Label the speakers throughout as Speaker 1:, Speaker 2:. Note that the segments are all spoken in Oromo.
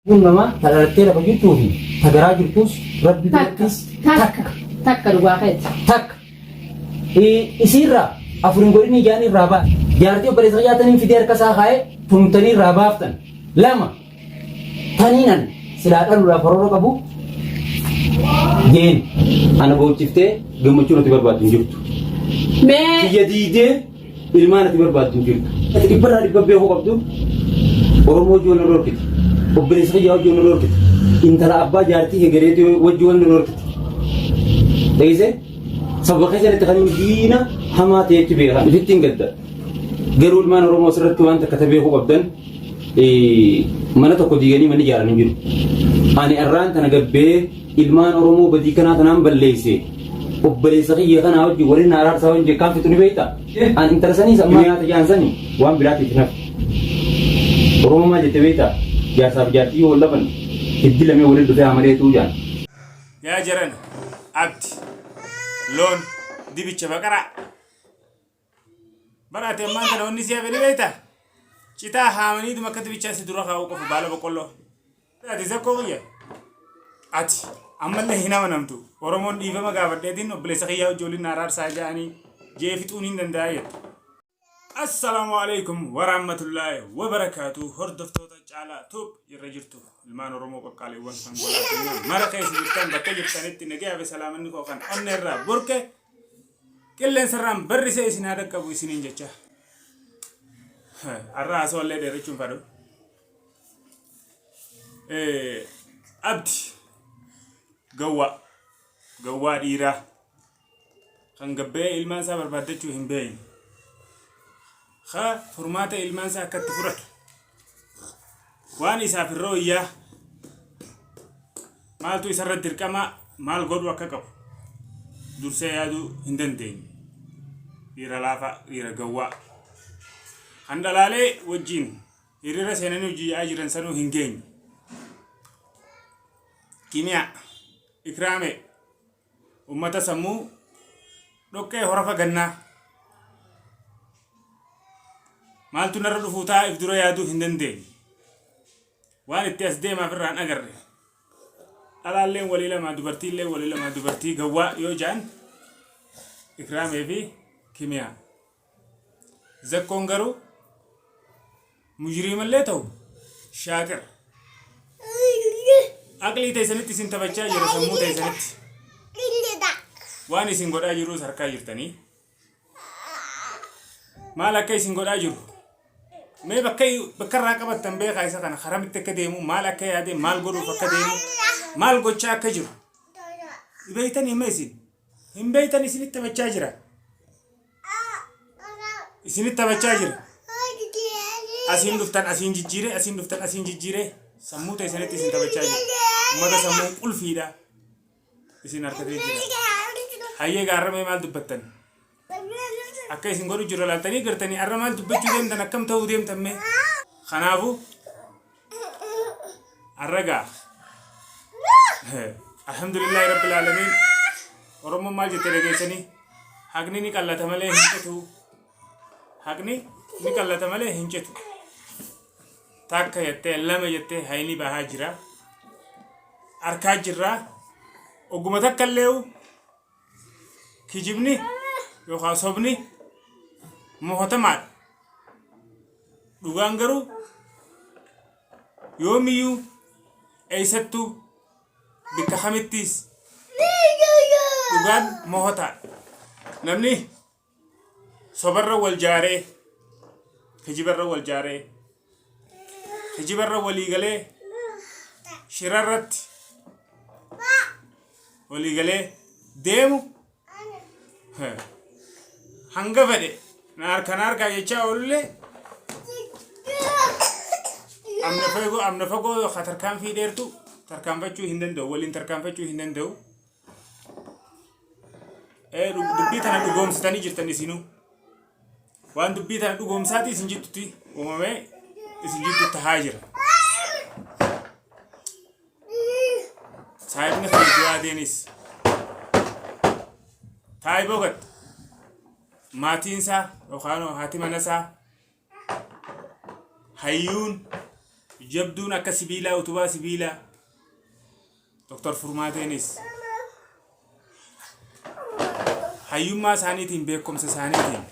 Speaker 1: Kun namaa ta dhalattee lafa jirtuu fi ta garaa jirtus Rabbi
Speaker 2: Takka.
Speaker 1: birattis
Speaker 2: Takka. Takka dhugaa keeti.
Speaker 1: Takka. Isiirraa afurin godhinii jaanii irraa baas. Jaartii obboleessa kiyyaa taniin fidee harka isaa kaa'ee tumtanii irraa baaftan. Lama. Taniinan silaa dhaluudhaaf karoora qabu jeen. Ana boochiftee gammachuu natti barbaaddu hin jirtu.
Speaker 2: Mee
Speaker 1: Kiyya diidee ilmaan ati barbaaddu hin jirtu. Ati dhibbarraa dhibba beekuu qabdu Oromoo wajji wal na dhorkiti. Obboleessa kiyyaa wajji wal na dhorkiti. Intala abbaa jaartii hegereetii wajji wal na dhorkiti. Dhageessee? Sababa keessanitti kan inni diina hamaa ta'etti beekan. Ifitti hin gadda. Garuu ilmaan Oromoo asirratti waan takka ta beekuu qabdan mana tokko diiganii manni ijaaran hin jiru. Ani arraan tana gabbee ilmaan Oromoo badii kanaa tanaan balleesse obboleessa kiyya kanaa wajjin waliin na araarsaa wajjin jekaan fixu ni beekta. An intala saniis amma nyaata jaan sani waan biraatiif hin hafu. Oromoo maal jette beekta? Jaarsaaf jaartii yoo wal dhaban hiddi lamee waliin dhufee hamaleetuu jaan.
Speaker 3: Yaa jarana abdi loon dibicha baqaraa bara ati ammaan tana wanni si hafe ni beekta citaa haamaniituma akka dibichaa si dura kaa'uu qofa baala boqqolloo ati zakkoo kiyya ati ammallee hin amanamtu Oromoon dhiifama gaafadheetiin obboleessa kiyyaa wajji waliin na araarsaa ja'anii jee fixuun hin danda'a jette. Assalaamu alaikum warahmatullaahi wabarakaatu hordoftoota Caalaa Tube irra jirtu ilmaan Oromoo qaqqaaliiwwan kan gola addunyaa mara keessa jirtan bakka jirtanitti nagayaa fi salaamanni koo kan onnee irraa burqe qilleensarraan barrisee isin haa dhaqqabu isiniin jecha har'a haasawallee dheerachuun fadhu. Abdi gawwaa gawwaa dhiiraa kan gabba'ee ilmaan isaa barbaaddachuu hin beekne ka furmaata ilmaan isaa akka itti fudhatu waan isaaf irra wayyaa maaltu isarra dirqama maal godhuu akka qabu dursee yaaduu hin dandeenye dhiira laafaa dhiira gawwaa kan dhalaalee wajjiin hiriira seenanii hojii yaa'aa jiran sanuu hin geenye kimiyaa ikraamee Ummata sammuu dhoqqee horafa gannaa. Maaltu narra dhufuu ta'a if dura yaaduu hin dandeenye. Waan itti as deemaaf irraan agarre. Dhalaalleen walii lamaa dubartiillee walii lamaa dubartii gawwaa yoo ja'an Ikraamee fi Kimiyaa. Zakkoon garuu mujriimallee ta'u shaaxira. Aqlii teessanitti isin taphachaa jira sammuu teessanitti. Waan isin godhaa jirus harkaa jirtanii. Maal akka isin godhaa jiru? Mee bakka bakka irraa qabattan beekaa isa kana karamitti akka deemu maal akka yaade maal godhuuf akka deemu maal gochaa akka jiru. Beeytanii hima isin. Hin beeytan isinitti taphachaa jira. Isinitti taphachaa jira. Asiin dhuftan asiin jijjiiree asiin dhuftan asiin jijjiiree sammuu teessanitti isin taphachaa jira. Uummata sammuun qulfiidha. Isin harkatee jira. Hayyee gaarramee maal dubbattan? Akka isin godhu jira laaltanii gartanii arra maal dubbachuu deemtan akkam ta'uu deemtan mee? Kanaafuu Arra gaa. Alhamdulillahi rabbil aalamiin. Oromoon maal jette dhageessanii? Haqni ni qallata malee hin citu. Haqni ni qallata malee hin citu. Takka jettee lama jettee hayni bahaa jira. Arkaa jirraa. Ogguma takka illee kijibni yookaan sobni mo'atamaadha. Dhugaan garuu yoomiyyuu eessattuu bikka kamittiis dhugaan mo'ataadha. Namni sobarra wal jaaree kijibarra wal jaaree kijibarra walii galee shirarratti walii galee deemu Hanga fedhe na harka na harkaa jechaa oolullee amna fagoo amna fagoo yookaan tarkaanfii dheertu tarkaanfachuu hin danda'u waliin tarkaanfachuu hin danda'u. Dubbii tana dhugoomsitanii jirtan isinuu. Waan dubbii tana dhugoomsaatii isin jidduutti uumamee isin jidduutti tahaa jira. Saahibni kiyya Juwaadeenis taayiboo gat maatiin isaa yookaan haati mana isaa hayyuun Jabduun akka sibiilaa utubaa sibiilaa Dr. Furmaateenis hayyummaa isaaniitiin beekumsa isaaniitiin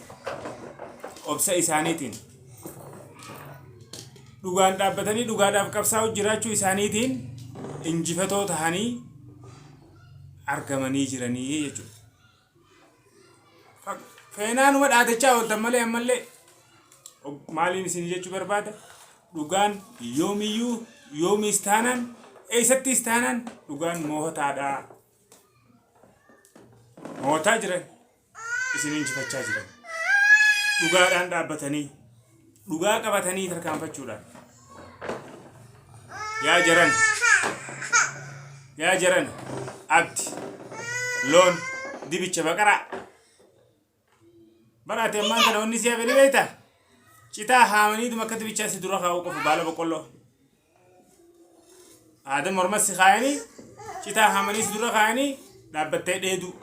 Speaker 3: obsa isaaniitiin dhugaan dhaabbatanii dhugaadhaaf qabsaa'u jiraachuu isaaniitiin injifatoo tahanii argamanii jiranii jechuudha. Feenaanuma dhaadachaa ooltan malee ammallee maaliin isin jechuu barbaada? Dhugaan yoomiyyuu yoomiis taanaan eessattis taanaan dhugaan moohataadha. Moohataa jiran isin injifachaa jiran. Dhugaadhaan dhaabbatanii dhugaa qabatanii tarkaanfachuudhaan. Yaa jaran yaa jaran abdi loon dibicha baqaraa bara ati ammaan tana wanni si hafe ni beekta citaa haamaniituma akka dibichaa si dura kaa'uu qofa baala boqqolloo aada morma si kaayanii citaa haamanii si dura kaayanii dhaabbattee dheeduu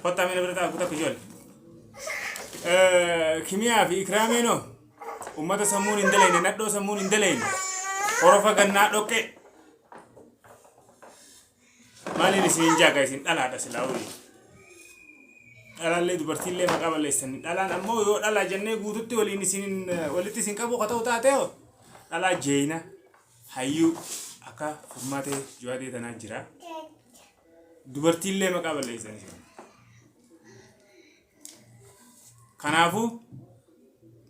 Speaker 3: kottaa mina bira ta'a kutakka ijoollee kimiyaa fi ikraameenoo Ummata sammuun hin dalayne, nadhoo sammuun hin dalayne. Horofa gannaa dhoqqee. Maaliin isin hin jaaga isin dhalaadha silaa wayii. Dhalaallee dubartiillee maqaa balleessan. Dhalaan ammoo yoo dhalaa jennee guututti waliin isin walitti isin qabu ka ta'u taate hoo dhalaa jeeyina hayyuu akka furmaatee juwaadee tanaa jira. Dubartiillee maqaa balleessan isin. Kanaafuu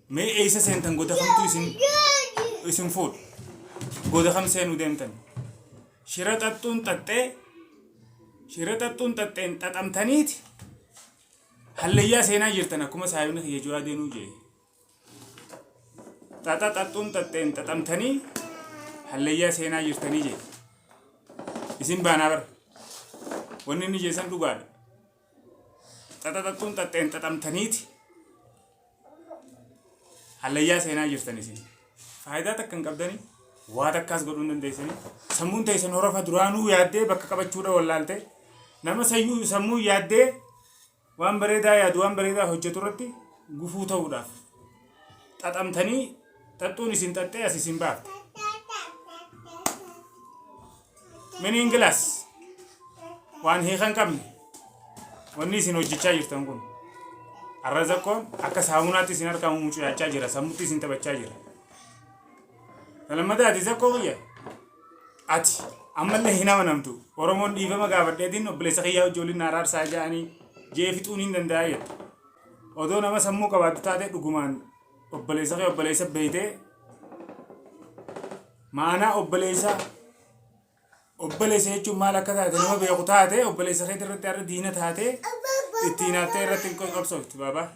Speaker 3: mee eessa seentan goda kamtu isin isin fuudhu? Goda kam seenuu deemtan? Shira xaxxuun xaxxee shira xaxxuun xaxxeen xaxamtaniiti hallayyaa seenaa jirtan akkuma saayibni kiyya ju'aa deenuu jee. Xaxa xaxxuun xaxxeen xaxamtanii hallayyaa seenaa jirtanii jee. Isin baanaa bara. Wanni inni jeessan dhugaadha. Xaxa xaxxuun xaxxeen xaxamtaniiti hallayyaa seenaa jirtan isin. Faayidaa takka hin qabdanii waa takkaas godhuu hin dandeessanii. Sammuun teessan horofa duraanuu yaaddee bakka qabachuudha wallaalte. Nama sayyuu sammuu yaaddee waan bareedaa yaadu waan bareedaa hojjetu irratti gufuu ta'uudhaaf xaxamtanii xaxxuun isin xaxxee as isin baafte. Meaningless waan hiika hin qabne wanni isin hojjechaa jirtan kun har'a zakkoon akka saamunaatti isin harkaa mucucaachaa jira sammutti isin taphachaa jira. Lammataa ati zakkoo kiyya ati ammallee hin amanamtu Oromoon dhiifama gaafadheetiin obboleessa kiyyaa wajji waliin na araarsaa ja'anii jee fixuun hin danda'a jette. Odoo nama sammuu qabaattu taate dhugumaan obboleessa kee obboleessa beeytee Ma'anaa obboleessaa obboleessa jechuun maal akka taate nama beeku taate obboleessa keetii irratti har'a diina taate itti hinaaftee irratti hin qabsooftu baabaa.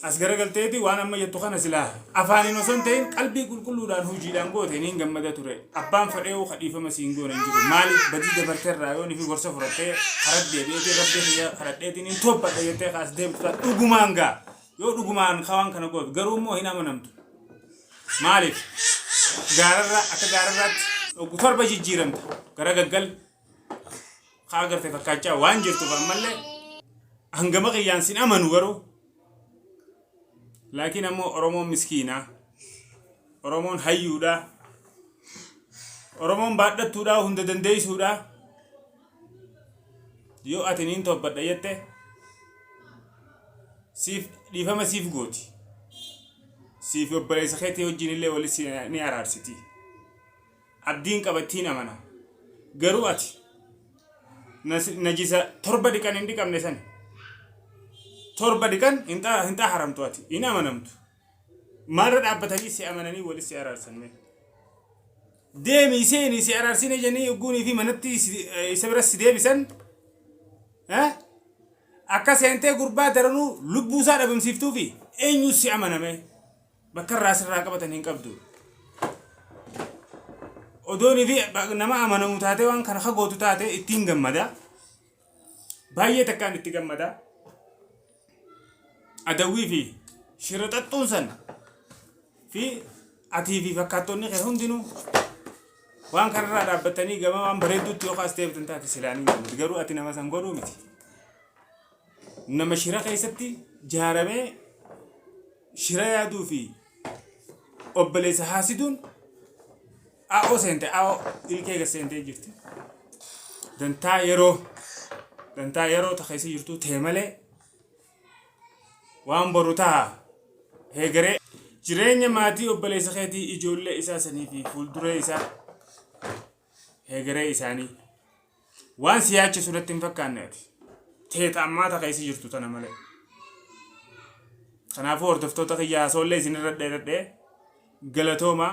Speaker 3: As garagalteeti waan amma jettu kana silaa afaaniin osoo hin ta'in qalbii qulqulluudhaan hojiidhaan goote niin gammada ture. Abbaan fedheewu ka dhiifama siin goone hin jiru. Maaliif badii dabarterraa yoo nifi gorsa fudhattee karaa deebi'eetii rabbii kiyya kadhadheetiin hin tobbadha jettee kaas deemtu taate dhugumaan gaa yoo dhugumaan ka waan kana gootu garuu immoo hin amanamtu. Maaliif? Gaararraa akka gaararraatti oggu torba jijjiiramta. Gara gaggal kaa agarte fakkaachaa waan jirtuuf ammallee hangama kiyyaan sin amanu garuu. Laakiin ammoo Oromoon miskiinaa. Oromoon hayyuudha. Oromoon baadhattuudha hunda dandeessuudha. Yoo ati niin tobbadha jette siif dhiifama siif gooti. Siif obboleessa keetii wajjin illee wali si ni araarsiti. Abdiin qaba ittiin amana. Garuu ati najisa torba dhiqan hin dhiqamne sani. Torba dhiqan hin xaharamtu ati hin amanamtu. Maalirra dhaabbatanii si amananii wali si araarsan mee? Deemii seeni si araarsine jedhanii yogguunii fi manatti isa bira si deebisan akka seentee gurbaa daranuu lubbuu isaa dhabamsiiftuufi eenyu si amaname bakka irraa sirraa qabatan hin qabdu. Odoonii fi nama amanamu taatee waan kana kagootu taate ittiin gammada. Baay'ee takkaan itti gammada. Adawwii fi shira xaxxuun sana fi atii fi fakkaattonni kee hundinuu waan kanarraa dhaabbatanii gama waan bareedduutti yoo kaas deebitan taate silaanii gammadu. Garuu ati nama san godhuu miti. Nama shira keessatti jaaramee shira yaaduu fi Obboleessa haasiduun a'oo seente a'oo ilkee gad seentee jirti. Dantaa yeroo dantaa yeroo ta keessa jirtu tee malee waan boru taha heegaree jireenya maatii obboleessa keetii ijoollee isaa sanii fi fuulduree isaa heegaree isaanii waan si yaachisu natti hin fakkaanne ati teeta ammaa ta keessa jirtu tana malee. Kanaafuu hordoftoota kiyya haasawallee isinirra dheeradhee galatoomaa.